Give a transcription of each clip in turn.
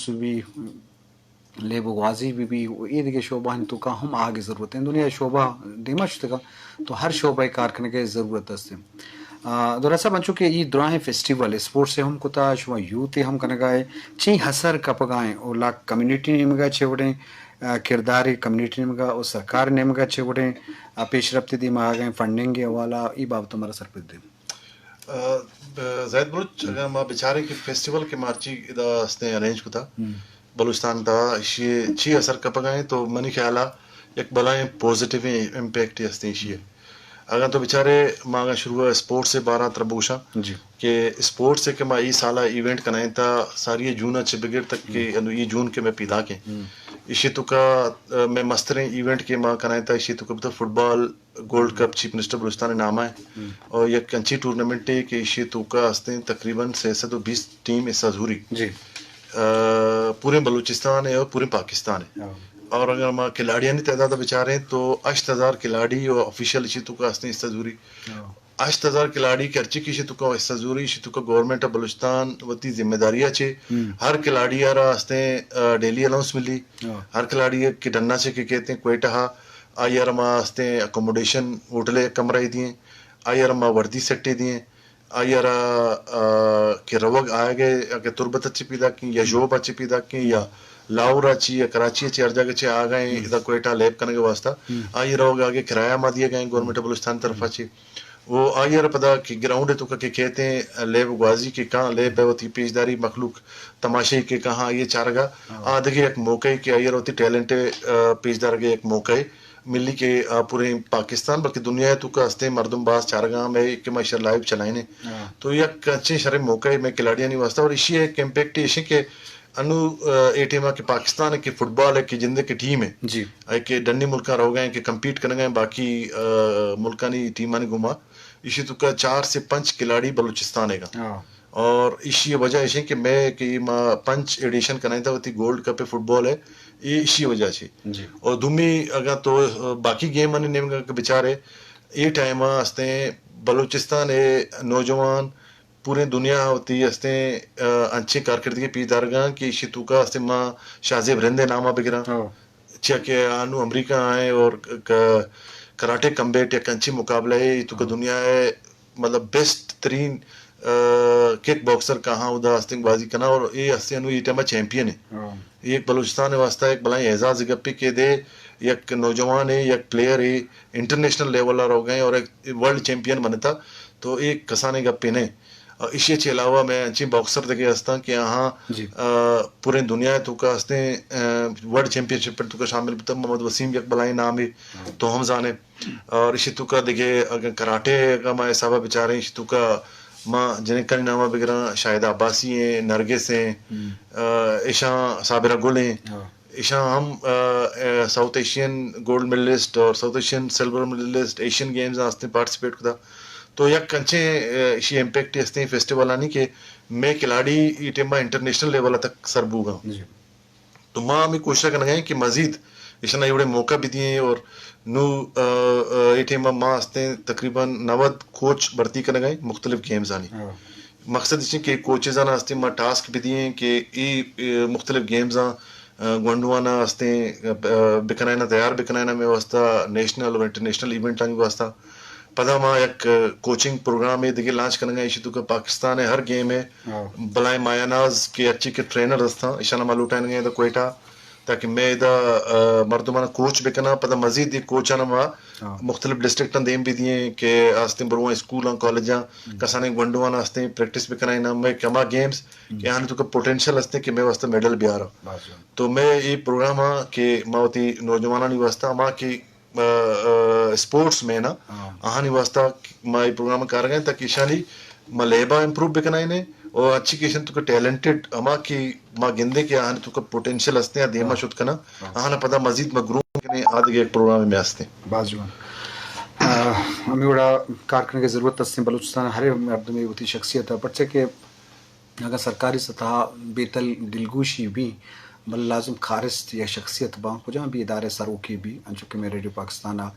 بی، لیب و گوازی بی بی، و اے دگہ شعبہ ہم توکا ہم آگے ضرورت ہے۔ دنیا شعبہ دیما شتگا، تو ہر شعبہ کار کنگے ضرورت است۔ آ، عبداللہ صاحب، انچو کہ ای دراہیں فیسٹیول اسپورٹس ہم کتا، شما یوتھ ہم کنگا ہے، چی اثر کپگا ہیں، او لا کمیونٹی نیمگا چے وڑیں، آ، کردار کمیونٹی نیمگا او سرکار نیمگا چے وڑیں، آ، پیش رفت دیما آگے فنڈنگ حوالہ، ای بابت ہمارا سرپد دیں۔ آ، ب-، زاہد بلوچ، اگر ما بچاریں کہ فیسٹیول کے مارچی ادا ہستیں ارینج کتا، بلوچستان تا ایشی چی اثر کپگا ہیں، تو منی خیالا یک بلائیں پوزیٹیو امپیکٹ ہستیں ایشی۔ اگر تو بچارے، ما اگر شروع اسپورٹس سے بارہ تر بوشاں، جی۔ کہ اسپورٹس سے کہ ما ای سالا ایونٹ کنائیں تا ساری جون چہ بگر تک کہ انو ای جون کے میں پیدا کے، ایشی تو کا، آ، میں مستریں ایونٹ کے ما کنائیں تا ایشی تو کا فٹ بال، گولڈ کپ چیف منسٹر بلوچستان نامہ ہے، اور یک انچی ٹورنامنٹ ہے کہ ایشی توکا ہستیں تقریباً سہ سد و بیست ٹیم حصہ زوری، جی۔ آ، پورے بلوچستان ہے اور پورے پاکستان ہے۔ اور اگر ما کھلاڑیانی تعداد بچاریں تو ہشت ہزار کھلاڑی اور آفیشل ایشی توکا ہستیں حصہ زوری۔ ہشت ہزار کھلاڑی کہ ہرچی کہ ایشی توکا حصہ زوری، ایشی توکا گورنمنٹ آف بلوچستان وتی ذمہ داری چے ہر کھلاڑی آرا ہستیں، آ، ڈیلی الاؤنس ملی۔ ہر کھلاڑی کہ ڈنا چے کہ کہتے ہیں کوئٹہ ہا، آئی ء را ما استیں اکوموڈیشن، ہوٹل ء کمرہ ء دییں، آئی ء را ما وردی سیٹ ء دییں، آئی ء را، آ، کہ روگ آیگ ء اگہ تربت ء چہ پیداکیں یا ژوب ء چہ پیداکیں یا لاہور ء چہ یا کراچی ء چہ ہر جاگہ چہ آگا ایں ادا کوئٹہ لیب کنگ ء واسطہ، آئی ء روگ آگے کرایہ ما دیگ ء گورنمنٹ بلوچستان طرف ء چہ۔ و آئی ء را پدا کہ گراؤنڈ ء توکا کہ کہتے ہیں لیب گوازی کہ کہاں لیب ء وتی پیشداری مخلوق تماشائی کہ کہاں آئی ء چارگا آ دگہ یک موقع کہ آئی ء را وتی ٹیلنٹ ء پیشدارگ ء یک موقع ملی کہ آ پوریں پاکستان بلکہ دنیا ء توکا ہستیں مردم باز چارگا ہم ہے کہ ما ایشی ء لائیو چلائینے۔ تو یک انچیں شریں موقع ہے مئے کھلاڑیانی واسطہ اور ایشی ء یک امپیکٹ ایش کہ انو، آ، اے ٹیم ء کہ پاکستان ء کہ فٹ بال ء کہ جندے کہ ٹیم ہے، جی۔ اے کہ ڈنی ملکاں روگ ء کہ کمپیٹ کنگ ء باقی، آ، ملکانی ٹیمانی گوما ایشی توکا چار سے پنچ کھلاڑی بلوچستان ء گا۔ اور ایشی وجہ ایش کہ مئے کہ ما پنچ ایڈیشن کنائیں تا وتی گولڈ کپ فٹ بال ہے، اے ایشی وجہ چی۔ جی۔ اور دومی اگاں تو باقی گیم آنی نیمگا کہ بچارے، اے ٹائم ء ہستیں بلوچستان ء نوجوان پوریں دنیا ء وتی ہستیں، آ، انچیں کارکردگی پیش دارگاں کہ ایشی توکا ہستیں ما شاہ زیب رند ء نام ء بگراں۔ چیا کہ آنو امریکہ آئیں اور ک-، کراٹے کمبیٹ یک انچیں مقابلہ ہے، تو کہ دنیا ہے، مطلب، بیسٹ ترین، آ، کک باکسر کہاں ادا ہستیں گوازی کنا اور اے ہستیں انو اے ٹائم چیمپئن ہے۔ اے یک بلوچستان واسطہ یک بلائیں اعزاز گپے کہ دے یک نوجوان ہے، یک پلیئر ہے، انٹرنیشنل لیول پر ہو گئے اور ایک ورلڈ چیمپئن بنتا، تو اے کسانیں گپے نہیں۔ آ، ایشی چہ علاوہ مئے انچیں باکسر دگہ ہستاں کہ آہاں، جی۔ آ، پوریں دنیا ء توکا ہستیں، آ، ورلڈ چیمپئن شپ ء توکا شامل بوتگ۔ محمد وسیم یک بلائیں نامے تو ہم زانے۔ اور ایشی توکا دگہ اگر کراٹے کا ما حسابہ بچاریں، ایشی توکا ما جنکانی نامہ بگراں، شاہدہ عباسی ہیں، نرگس ہیں، آ، ایشاں صابرہ گل ہیں۔ ایشاں ہم، آ، آ، ساؤتھ ایشین گولڈ میڈلسٹ اور ساؤتھ ایشین سلور میڈلسٹ ایشین گیمز آں ہستیں پارٹیسپیٹ کتا۔ تو یک انچیں، آ، ایشی امپیکٹ ہستیں فیسٹیولانی کہ مئے کھلاڑی ای ٹیم انٹرنیشنل لیول تک سر بوگا۔ جی۔ تو ما ہمیں کوشش کنگا ہیں کہ مزید ایشاں ایوڑے موقع بھی دییں اور نو، آ، آ، ای ٹیم ما ہستیں تقریباً نود کوچ بھرتی کنگا ہیں مختلف گیمز آنی۔ مقصد اش کہ کوچز آنا ہستیں ما ٹاسک بدییں کہ ای، ای مختلف گیمز آں، آ، گونڈوانا ہستیں، آ، بکنائنا، تیار بکنائنا مئے واسطہ نیشنل اور انٹرنیشنل ایونٹ آنی واسطہ۔ پدا ما یک کوچنگ پروگرام دگہ لانچ کنگا، ایشی توکا پاکستان ہر گیم بلائیں مایاناز کہ اچھی کہ ٹرینر ہستاں، ایشانا ما لوٹائنگا دا کوئٹہ۔ تاکہ مئے ادا، آ، مردماں کوچ بکناں، پدا مزید اے کوچاں ما مختلف ڈسٹرکٹاں دیم بھی دییں کہ آستیں برواں اسکولاں، کالجاں، کسانیں گونڈواں آستیں پریکٹس بکنائیناں، مئے کما گیمز کہ آنی توکا پوٹینشل ہستیں کہ مئے واسطہ میڈل بیارا۔ تو مئے اے پروگرام ہاں کہ ما وتی نوجوانانی واسطہ ہما کہ، آ، آ، اسپورٹس مین آں، آہانی واسطہ ما اے پروگرام کارگا ہیں تاکہ ایشانی ما لیبا امپروو بکنائینے اور اچھی کہ ایشان توکا ٹیلنٹڈ ہما کہ ما گندے کہ آہانی توکا پوٹینشل ہستیں، آ دیما شت کناں، آہانا پدا مزید ما گروم کنیں، آ دگہ یک پروگرام میں ہستیں۔ باز جوان۔ آ، ہمیں وڑا کار کنگے ضرورت ہستیں، بلوچستان ہر مردمے وتی شخصیت ہے، پرچہ کہ اگاں سرکاری سطح بے تل دلگوشی بی، بلے لازم کارست یا شخصیت باں، کجام بھی ادارے سروکی بی، انچو کہ میں ریڈیو پاکستان آ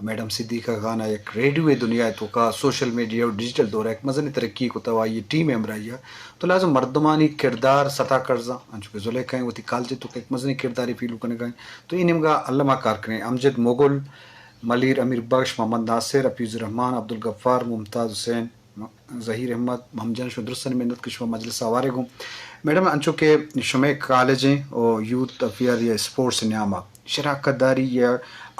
میڈم صدیقہ خان ءَ یک ریڈیو ءِ دنیا ءِ توکا سوشل میڈیا ءُ ڈیجیٹل دور ءَ یک مزنیں ترقی کتہ ءُ آئی ءِ ٹیم ءِ ہمراہی ءَ تو لازم مردمانی کردار ستا کرزاں، انچو کہ زلیخا ءَ وتی کالج ءِ توکا یک مزنیں کردارے پیلو کنگا انت۔ تو اے نیمگا الما کار کنیں امجد مغل، ملیر امیر بخش، محمد ناصر، حفیظ الرحمان، عبدالغفار، ممتاز حسین، ظہیر احمد، محمد جان، شما درستانی منت کہ شما مجلس ءَ ہوارے گوں۔ میڈم، انچو کہ شمئے کالج ایں ءُ یوتھ افیئر یا اسپورٹس ءِ نیام ءَ شراکت داری یا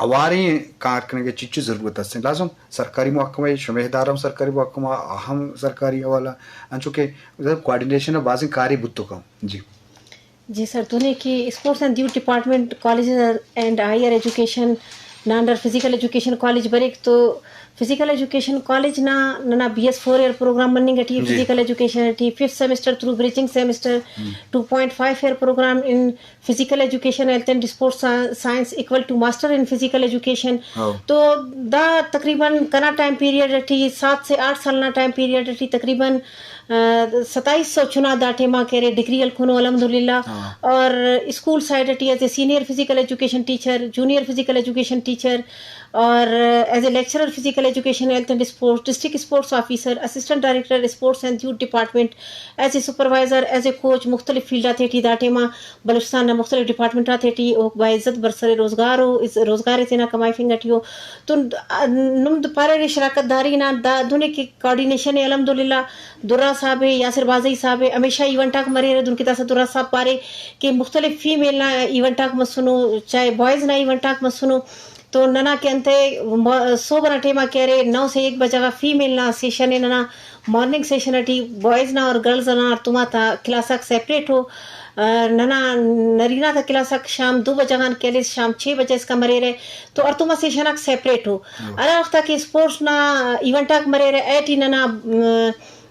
ہواریں کار کنگ ءِ چچو ضرورت است؟ لازم سرکاری محکمہ ءَ، شمئے ادارہ ہم سرکاری محکمہ، آ ہم سرکاری حوالہ، انچو کہ کوآرڈینیشن ءَ بازیں کارے بوت کنت۔ جی۔ جی سر، دونے کہ اسپورٹس اینڈ یوتھ ڈپارٹمنٹ کالجز اینڈ ہائیر ایجوکیشن نا انڈر فزیکل ایجوکیشن کالج بریک، تو فزیکل ایجوکیشن کالج نا ننا بی ایس فور ایئر پروگرام مننگ ٹی، جی۔ فزیکل ایجوکیشن ٹی ففتھ سیمسٹر تھرو بریجنگ سیمسٹر، ہم۔ ٹو پوائنٹ فائیو ایئر پروگرام ان فزیکل ایجوکیشن، ہیلتھ اینڈ اسپورٹس سائنس اکول ٹو ماسٹر ان فزیکل ایجوکیشن۔ ہاؤ۔ تو دا تقریباً کنا ٹائم پیریڈ ٹی، سات سے آٹھ سال نا ٹائم پیریڈ ٹی تقریباً آ، ستائیس سو چنا دا ٹائما کہ ارے ڈگری ہلکنو، الحمدللہ۔ ہاں۔ اور اسکول سائیڈ ٹی ایز اے سینئر فزیکل ایجوکیشن ٹیچر، جونیئر فزیکل ایجوکیشن ٹیچر، اور ایز اے لیکچرر فزیکل ایجوکیشن، ہیلتھ اینڈ اسپورٹس، ڈسٹرکٹ اسپورٹس آفیسر، اسسٹنٹ ڈائریکٹر اسپورٹس اینڈ یوتھ ڈپارٹمنٹ، ایز اے سپروائزر، ایز اے کوچ، مختلف فیلڈ آتے ٹی دا ٹائما بلوچستان نا مختلف ڈپارٹمنٹ آتے ٹی اوک باعزت برسر روزگار و، روزگار تینا کمائفنگ ٹی ہو۔ تو نم پارے شراکت داری نا دا دنے کہ کوآرڈینیشن ءِ الحمدللہ۔ درا صاحب ءِ، یاسر بازئی صاحب ءِ، ہمیشہ ایونٹ آک مریرہ، دنکہ داسہ درا صاحب پارے کہ مختلف فیمیل نا ایونٹ آک مسنو، چاہے بوائز نا ایونٹ آک مسنو، تو ننا کہ انتئے م-، صبح نا ٹائما کہ ارے نو سے ایک بجہ غا فیمیل نا سیشن ءِ، ننا مارننگ سیشن ٹی بوائز نا اور گرلز نا ہڑتوما تا کلاس آک سیپریٹ ہو، آ، ننا نرینہ تا کلاس آک شام دو بجہ غان کیلس شام چھ بجہ اسکا مریرہ، تو ہڑتوما سیشن آک سیپریٹ ہو۔ ہرا وختا کہ اسپورٹس نا ایونٹ آک مریرہ، اے ٹی ننا، م،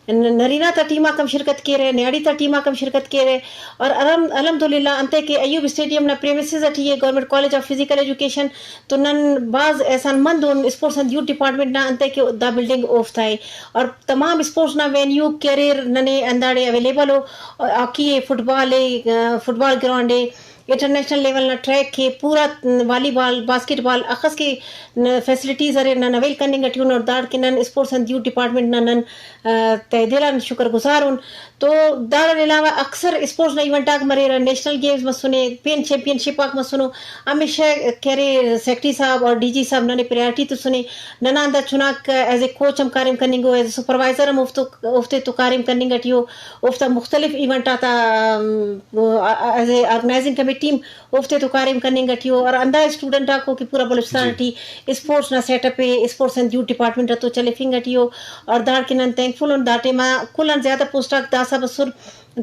ن-، نرینہ تا ٹیم آک ہم شرکت کیرہ، نیاڑی تا ٹیم آک ہم شرکت کیرہ، اور الحم-، الحمدللہ انتئے کہ ایوب اسٹیڈیم نا پریمیسز ٹی اے گورنمنٹ کالج آف فزیکل ایجوکیشن، تو نن باز احسان مند ان اسپورٹس اینڈ یوتھ ڈپارٹمنٹ نا انتئے کہ دا بلڈنگ اوفتا ءِ، اور تمام اسپورٹس نا وینیو کہ اریر ننے انداڑے اویلیبل ہو، ہاکی ءِ، فٹ بال ءِ، فٹ بال گراؤنڈ ءِ، انٹرنیشنل لیول نا ٹریک ءِ، پورا والی بال، باسکٹ بال، اخس کہ فیسلٹیز اریر نن اویل کننگ ٹی ان، اور داڑ کہ نن اسپورٹس اینڈ یوتھ ڈپارٹمنٹ نا نن، آ، تہ دل آن شکر گزار ان۔ تو داڑان علاوہ اکثر اسپورٹس نا ایونٹ آک مریرہ، نیشنل گیمز مسنے، پین چیمپئن شپ آک مسنو، ہمیشہ کہ ارے سیکرٹری صاحب اور ڈی جی صاحب ننے پریارٹی تسنے۔ ننا ہندا چناک ایز اے کوچ ہم کاریم کننگو، ایز اے سپروائزر ہم اوفتو اوفتے تو کاریم کننگ ٹی ہو، اوفتا مختلف ایونٹ آتا، ام، ایز اے آرگنائزنگ کمیٹی ہم اوفتے تو کاریم کننگ ٹی ہو، اور ہندا اسٹوڈنٹ آکو کہ پورا بلوچستان جی۔ ٹی اسپورٹس نا سیٹ اپ ءِ، اسپورٹس اینڈ یوتھ ڈپارٹمنٹ ءِ تو چلیفنگ ٹی ہو، اور داڑ کہ نن تھینک فل ان۔ دا ٹائما کل آن زیادہ پوسٹ آک داسہ بسر،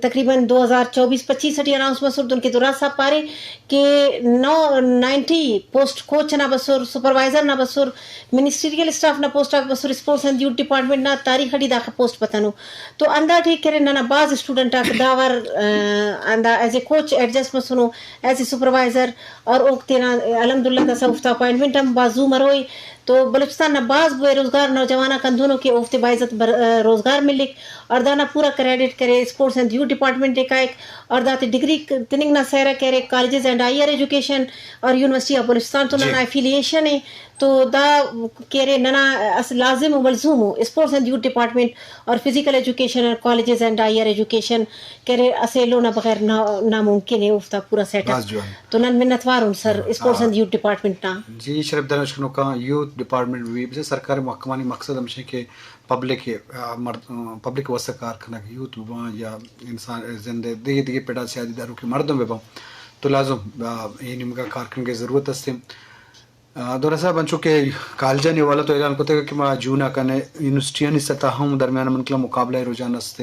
تقریباً دو ہزار چوبیس پچیس ٹی اناؤنس مسر، دن کہ درا صاحب پارے کہ نو نائنٹی پوسٹ کوچ نا بسر، سپروائزر نا بسر، منسٹریل اسٹاف نا پوسٹ آک بسر، اسپورٹس اینڈ یوتھ ڈپارٹمنٹ نا تاریخ ٹی داخہ پوسٹ بتنو۔ تو ہندا ٹی کرے ننا باز اسٹوڈنٹ آک داور، آ، ہندا ایز اے کوچ ایڈجسٹ مسنو، ایز اے سپروائزر، اور اوک تینا الحمدللہ داسہ اوفتا اپائنٹمنٹ ہم باز زو مروئی۔ تو بلوچستان نا باز بے روزگار نوجوان آک ہندنو کہ اوفتے باعزت بر-، آ، روزگار ملک، اور دانا پورا کریڈٹ کرے اسپورٹس اینڈ یوتھ ڈپارٹمنٹ ءِ کائک، اور داتے ڈگری ک-، تننگ نا سہرا کہ ارے کالجز اینڈ ہائیر ایجوکیشن اور یونیورسٹی آف بلوچستان تو جی۔ ننا ایفیلیشن ءِ، تو دا کہ ارے ننا اس لازم و ملزوم ہو اسپورٹس اینڈ یوتھ ڈپارٹمنٹ اور فزیکل ایجوکیشن اور کالجز اینڈ ہائیر ایجوکیشن کہ ارے اسہ ایلو نا بغیر نا-، ناممکن ءِ اوفتا پورا سیٹ اپ۔ باز جوان۔ تو نن منت وار ان سر ہاں، اسپورٹس ہاں۔ اینڈ یوتھ ڈپارٹمنٹ نا۔ جی، شرف دانش کنوکاں، یوتھ ڈپارٹمنٹ بھی بس سرکاری محکمانی مقصد ہمیش ءِ کہ پبلک، آ، مرد-، آ، پبلک واسطہ کار کنگ، یوتھ بباں یا انسان زند ءِ دگہ دگہ پڑا سیادی داروکیں مردم بباں، تو لازم، آ، اے نیمگا کار کنگ ءِ ضرورت است۔ آ، دورہ صاحب، انچو کہ کالجانی حوالہ تو اعلان کتگ کہ ما جون ءَ کن یونیورسٹیانی سطح ہم درمیان من کلا مقابلہ ءِ رجحان است،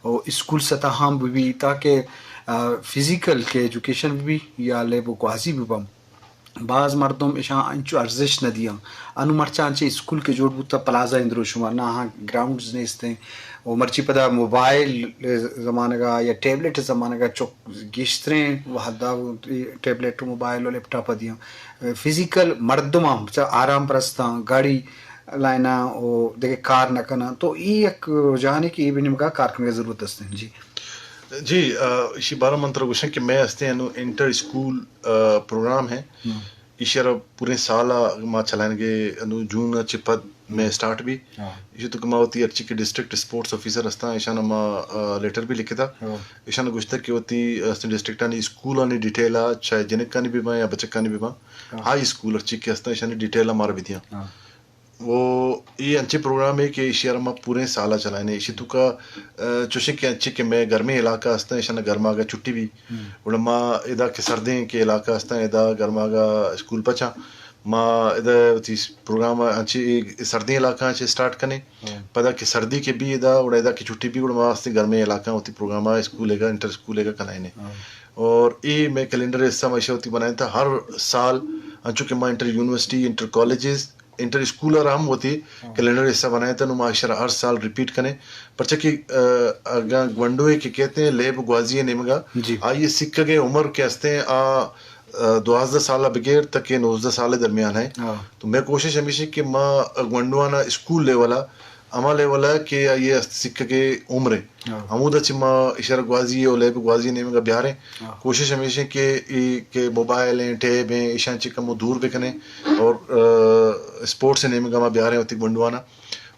او اسکول سطح ہم بہ بی تاکہ، آ، فزیکل کہ ایجوکیشن بہ بی یا لیب و گوازی بہ بم۔ باز مردم اشاں انچو ارزش نہ دیاں۔ انو مرچاں چہ اسکول کہ جوڑ بوتا پلازہ اندرو شما نہ آہاں گراؤنڈز نیست ہیں۔ و مرچی پدا موبائل زمانگا یا ٹیبلٹ زمانگا چک گیشتریں وہدا ٹیبلٹ و موبائل و لیپ ٹاپ دیاں۔ فزیکل مردماں چہ آرام پرستاں، گاڑی لائناں و دگہ کار نہ کناں۔ تو ای یک رجحانے کہ ای بنمگا کار کنگا ضرورت است ہیں۔ جی۔ جی، آ، ایشی بارہ من ترا گوشاں کہ مئے ہستیں انو انٹر اسکول، آ، پروگرام ہے۔ ہم۔ ایشی ءَ را پوریں سال ءَ ما چلائینگ ءَ، انوں جون ءَ چہ پد مئے اسٹارٹ بی۔ ہاں۔ ایشی تو کہ ما وتی ہرچی کہ ڈسٹرکٹ اسپورٹس آفیسر ہستاں، ایشاں ما، آ، لیٹر بھی لکھتا۔ ہاں۔ ایشاں گوشتا کہ وتی، آ، ڈسٹرکٹانی اسکولانی ڈیٹیل ءَ، چاہے جنکانی بھی باں یا بچکانی بھی باں، ہاں۔ ہائی اسکول ہرچی کہ ہستاں، ایشانی ڈیٹیل ءَ مارا بھی دیاں۔ ہاں۔ و اے انچیں پروگرامے کہ ایشی ءَ را ما پوریں سال ءَ چلائینے۔ ایشی توکا، آ، چوشیں کہ انچیں کہ مئے گرمیں علاقہ ہستاں، ایشاں گرماگ ءَ چھٹی بی۔ ہم۔ گڑا ما ادا کہ سردیں کہ علاقہ ہستاں، ادا گرماگ ءَ اسکول پچاں۔ ما ادا وتی پروگرام انچیں اے سردیں علاقہ ءَ چہ اسٹارٹ کنیں۔ ہم۔ پدا کہ سردی کہ بی ادا، گڑا ادا کہ چھٹی بی، گڑا ما ہستیں گرمیں علاقہ ءَ وتی پروگرام ءَ اسکول ءَ، انٹر اسکول ءَ کنائینے۔ ہم۔ اور اے مئے کیلنڈر حصہ ما ایشی ءَ وتی بنائینتا ہر سال، انچو کہ ما انٹر یونیورسٹی، انٹر کالجز، انٹر اسکول ءَ را ہم وتی، ہاں۔ کیلنڈر حصہ بنائینتا، نوں ما ایشی ءَ را ہر سال ریپیٹ کنیں۔ پرچہ کہ، آ، اگاں گونڈوے کہ کہتے ہیں لیب گوازی ءِ نیمگا، جی۔ آئی ءِ سکگ ءِ عمر کہ ہستیں آ، آ، دوازدہ سال ءَ بگر تک کہ نوزدہ سال ءِ درمیان ہے۔ ہاں۔ تو مئے کوشش ہمیش ایں کہ ما گونڈوانا اسکول لیول ءَ، ہما لیول ءَ کہ آئی ءِ سکگ ءِ عمر ہے۔ ہاں۔ ہمودا چہ ما ایشی ءَ را گوازی ءُ لیب گوازی ءِ نیمگا بیاریں۔ ہاں۔ کوشش ہمیش ایں کہ اے کہ موبائل ہیں، ٹیب ہیں، ایشاں چہ کمو دور بکنیں اور، آ، اسپورٹس ءِ نیمگا ما بیاریں وتی گونڈوانا۔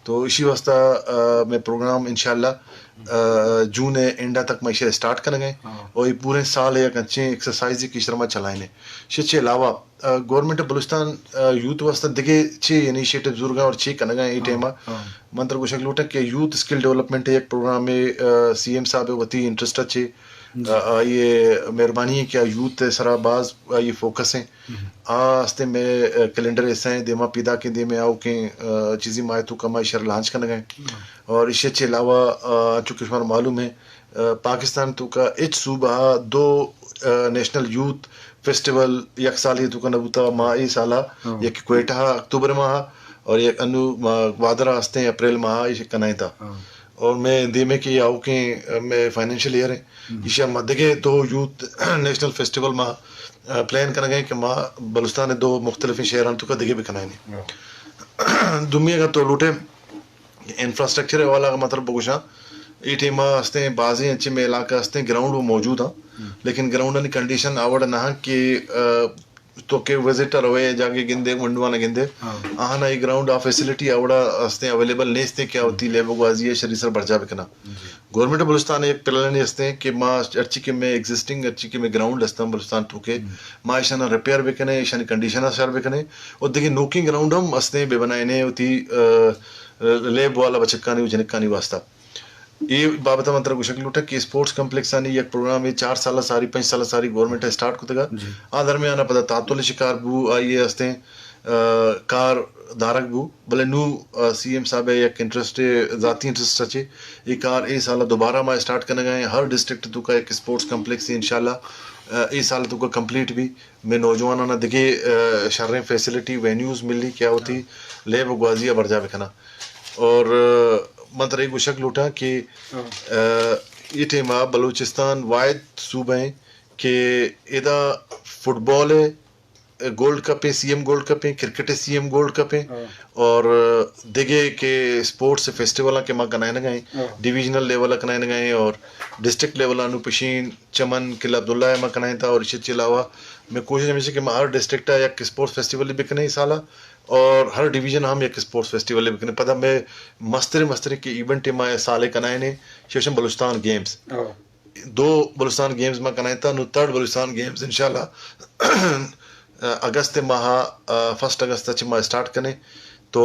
تو ایشی واسطہ، آ، مئے پروگرام انشاءاللہ، آ، جون ءِ اینڈ ءَ تک ما ایشی ءَ اسٹارٹ کنگ ءَ ایں۔ ہاں۔ اور اے پوریں سال ءِ یک انچیں ایکسرسائز کہ ایشی ءَ را ما چلائینے۔ ایشی چہ علاوہ، آ، گورنمنٹ آف بلوچستان، آ، یوتھ واسطہ دگہ چے انیشیٹو زورگا اور چے کنگا اے، ہاں، ٹائم ءَ؟ ہاں۔ من ترا گوشگ لوٹاں کہ یوتھ اسکل ڈیولپمنٹ ءِ یک پروگرامے، آ، سی ایم صاحب ءِ وتی انٹرسٹ ءَ چہ، جی۔ آ، آئی ءِ مہربانی ایں کہ آ یوتھ ءِ سرا باز آئی ءِ فوکس ایں۔ ہم۔ آ ہستیں مئے، آ، کیلنڈر ءِ حصہ ایں، دیما پیداکیں دیمے آؤکیں، آ، چیزی ماہ ءِ توکا ما ایشی ءَ را لانچ کنگ ءَ ایں۔ ہم۔ اور ایشی ءَ چہ علاوہ، آ، چونکہ شمارا معلوم ہے، آ، پاکستان ءِ توکا ہچ صوبہ ءَ دو، آ، نیشنل یوتھ فیسٹیول یک سالے ءِ توکا نہ بوتا۔ ما اے سال ءَ، ہاں، یک کوئٹہ ءَ اکتوبر ماہ ءَ اور یک انو ما گوادر ءَ ہستیں اپریل ماہ ءَ ایشی کنائینتا۔ ہاں۔ اور مئے دیمے کہ آؤکیں، آ، مئے فائنینشل ایئر ایں، ہم۔ ایشی ءَ ما دگہ دو یوتھ نیشنل فیسٹیول ما، آ، پلان کنگ ءَ ایں کہ ما بلوچستان ءِ دو مختلفیں شہرانی توکا دگہ بکنائینیں۔ ہاں۔ دومی اگاں تو لوٹے، انفراسٹرکچر ءِ حوالہ ءَ ما ترا بگوشاں، اے ٹائم ءَ ہستیں بازیں انچیں مئے علاقہ ہستیں گراؤنڈ وہ موجود ہیں، ہم۔ لیکن گراؤنڈانی کنڈیشن آ وڑ نہ ہیں کہ، آ، تو کہ وزٹ ءَ روئے، جاگے گندے، گونڈوان ءَ گندے، ہاں۔ آہاں اے گراؤنڈ آ فیسلٹی آ وڑا ہستیں اویلیبل نیستیں کہ آ وتی لیب و گوازی ءَ شری سر برجا بکنا۔ جی۔ گورنمنٹ بلوچستان ءِ یک پلان ہستیں کہ ما ہرچی کہ مئے ایگزسٹنگ، ہرچی کہ مئے گراؤنڈ ہستاں بلوچستان توکے، ہم۔ ما ایشانا ریپیئر بکنیں، ایشانی کنڈیشن ءَ شر بکنیں، اور دگہ نوکیں گراؤنڈ ہم ہستیں بہ بنائینیں وتی، آ، لیب والا بچکانی و جنکانی واسطہ۔ اے بابت ءَ من ترا گوشگ لوٹاں کہ اسپورٹس کمپلیکس آنی یک پروگرامے چار سال ءَ ساری، پنچ سال ءَ ساری گورنمنٹ ءَ اسٹارٹ کتگا۔ جی۔ آ درمیان ءَ پدا تعطل شکار بو، آئی ءَ ہستیں، آ، کار دارگ بو، بلے نوں، آ، سی ایم صاحب ءِ یک انٹرسٹ، ذاتی انٹرسٹ ءَ چہ اے کار اے سال ءَ دوبارہ ما اسٹارٹ کنگ ءَ ایں۔ ہر ڈسٹرکٹ ءِ توکا یک اسپورٹس کمپلیکس انشاءاللہ، آ، اے سال ءِ توکا کمپلیٹ بی۔ مئے نوجواناں دگہ، آ، شریں فیسلٹی، وینیوز ملی کہ آ وتی، ہاں، لیب و گوازی ءَ برجا بکناں۔ اور، آ، من ترا اے گوشگ لوٹاں کہ، ہاں، آ، اے ٹائم ءَ بلوچستان واحد صوبہ ایں کہ ادا فٹبال ءِ گولڈ کپ ایں، سی ایم گولڈ کپ ایں، کرکٹ ءِ سی ایم گولڈ کپ ایں، ہاں، اور دگہ کہ اسپورٹس فیسٹیول آں کہ ما کنائینگ ءَ ایں، ہاں، ڈویژنل لیول ءَ کنائینگ ءَ ایں اور ڈسٹرکٹ لیول ءَ نوں پشین چمن قلعہ عبداللہ ءَ ما کنائینتا اور ایشی چہ علاوہ مئے کوشش ہمیش ایں کہ ما ہر ڈسٹرکٹ ءَ یک اسپورٹس فیسٹیول بکنیں اے سال ءَ اور ہر ڈویژن ءَ ہم یک اسپورٹس فیسٹیول بکنیں۔ پدا مئے مستریں مستریں کہ ایونٹ ما اے سال ءَ کنائینے، شیشم بلوچستان گیمز۔ ہاں۔ دو بلوچستان گیمز ما کنائینتا، نوں تھرڈ بلوچستان گیمز انشاءاللہ اگست ماہ ءَ، فرسٹ اگست ءَ چہ ما اسٹارٹ کنیں۔ تو